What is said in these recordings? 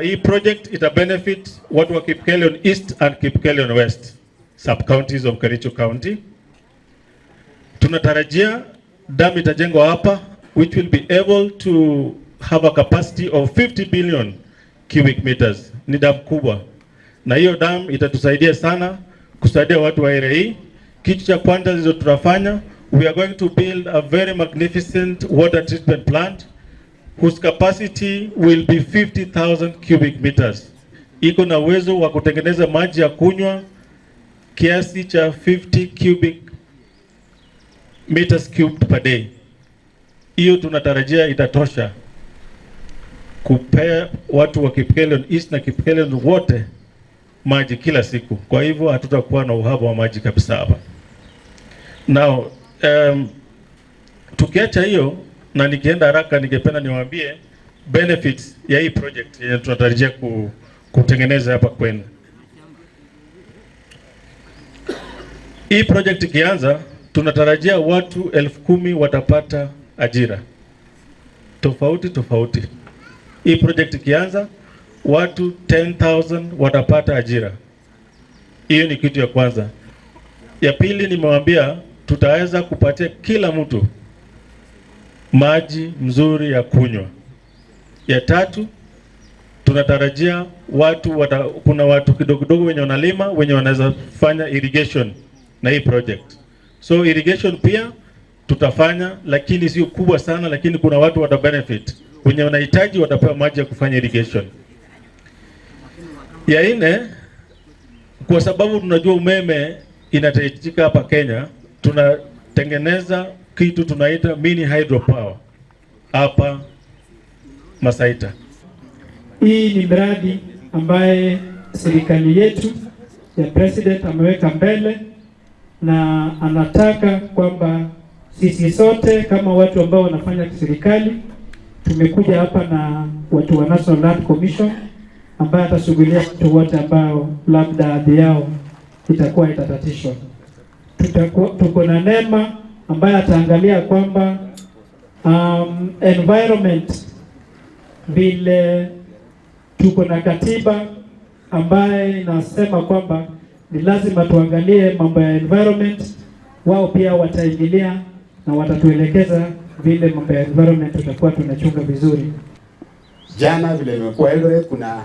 Hii project ita benefit watu wa Kipkelion East and Kipkelion West sub counties of Kericho County. Tunatarajia dam itajengwa hapa which will be able to have a capacity of 50 billion cubic meters. Ni dam kubwa, na hiyo dam itatusaidia sana kusaidia watu wa area hii. Kitu cha kwanza hizo tunafanya, we are going to build a very magnificent water treatment plant whose capacity will be 50,000 cubic meters. Iko na uwezo wa kutengeneza maji ya kunywa kiasi cha 50 cubic meters cubed per day. Hiyo tunatarajia itatosha kupea watu wa Kipkelion East na Kipkelion wote maji kila siku. Kwa hivyo hatutakuwa na uhaba wa maji kabisa hapa. Now, tukiacha hiyo na nikienda haraka, ningependa niwaambie benefits ya hii project yenye tunatarajia kutengeneza hapa kwenu. Hii project ikianza, tunatarajia watu 10,000 watapata ajira tofauti tofauti. Hii project ikianza, watu 10,000 watapata ajira. Hiyo ni kitu ya kwanza. Ya pili, nimewaambia tutaweza kupatia kila mtu maji mzuri ya kunywa. Ya tatu, tunatarajia watu kuna watu kidogo kidogo wenye wanalima wenye wanaweza fanya irrigation na hii project. So irrigation pia tutafanya, lakini sio kubwa sana, lakini kuna watu wata benefit wenye wanahitaji watapewa maji ya kufanya irrigation. Ya nne, kwa sababu tunajua umeme inahitajika hapa Kenya, tunatengeneza kitu tunaita mini hydropower hapa Masaita. Hii ni mradi ambaye serikali yetu ya president ameweka mbele na anataka kwamba sisi sote kama watu ambao wanafanya serikali tumekuja hapa na watu wa National Land Commission ambaye atashughulia watu wote ambao labda ardhi yao itakuwa itatatishwa. Tuko na NEMA ambaye ataangalia kwamba environment vile tuko na katiba ambaye inasema kwamba ni lazima tuangalie mambo ya environment. Wao pia wataingilia na watatuelekeza vile mambo ya environment tutakuwa tunachunga vizuri. Jana vile nimekuwa Eldoret, kuna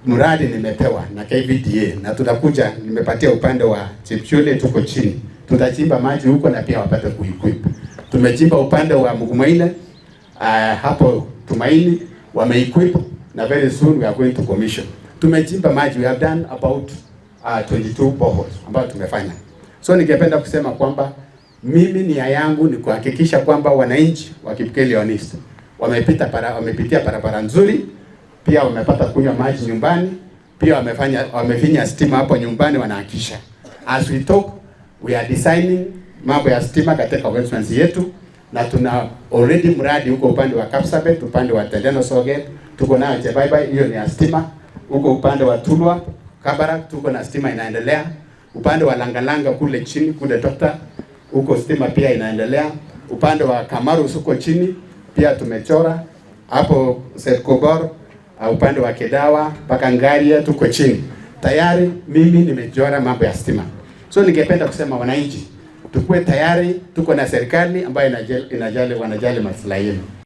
mradi nimepewa na KVDA na tutakuja, nimepatia upande wa Chepchule, tuko chini, tutachimba maji huko na pia wapate kuequip. Tumechimba upande wa Mugumaile, hapo Tumaini wameequip na very soon we are going to commission. Tumechimba maji, we have done about 22 boreholes ambayo tumefanya. So ningependa kusema kwamba mimi nia yangu ni kuhakikisha kwamba wananchi wa Kipkelion East wamepitia barabara nzuri, pia wamepata kunywa maji nyumbani, pia wamefinya stima hapo nyumbani, wanahakikisha. As we talk, we are designing mambo ya stima katika constituency yetu, na tuna already mradi huko upande wa Kapsabet, upande wa Tendeno Soget, tuko nayo Chebaibai, hiyo ni ya stima. Huko upande wa Tulwa Kabarak tuko na stima inaendelea. Upande wa Langalanga kule chini kule Dokta huko stima pia inaendelea. Upande wa Kamaru huko chini pia tumechora hapo Setkobor, upande wa Kedawa mpaka Ngaria tuko chini tayari. Mimi nimechora mambo ya stima, so ningependa kusema wananchi tukue tayari, tuko na serikali ambayo inajali, wanajali maslahi yenu.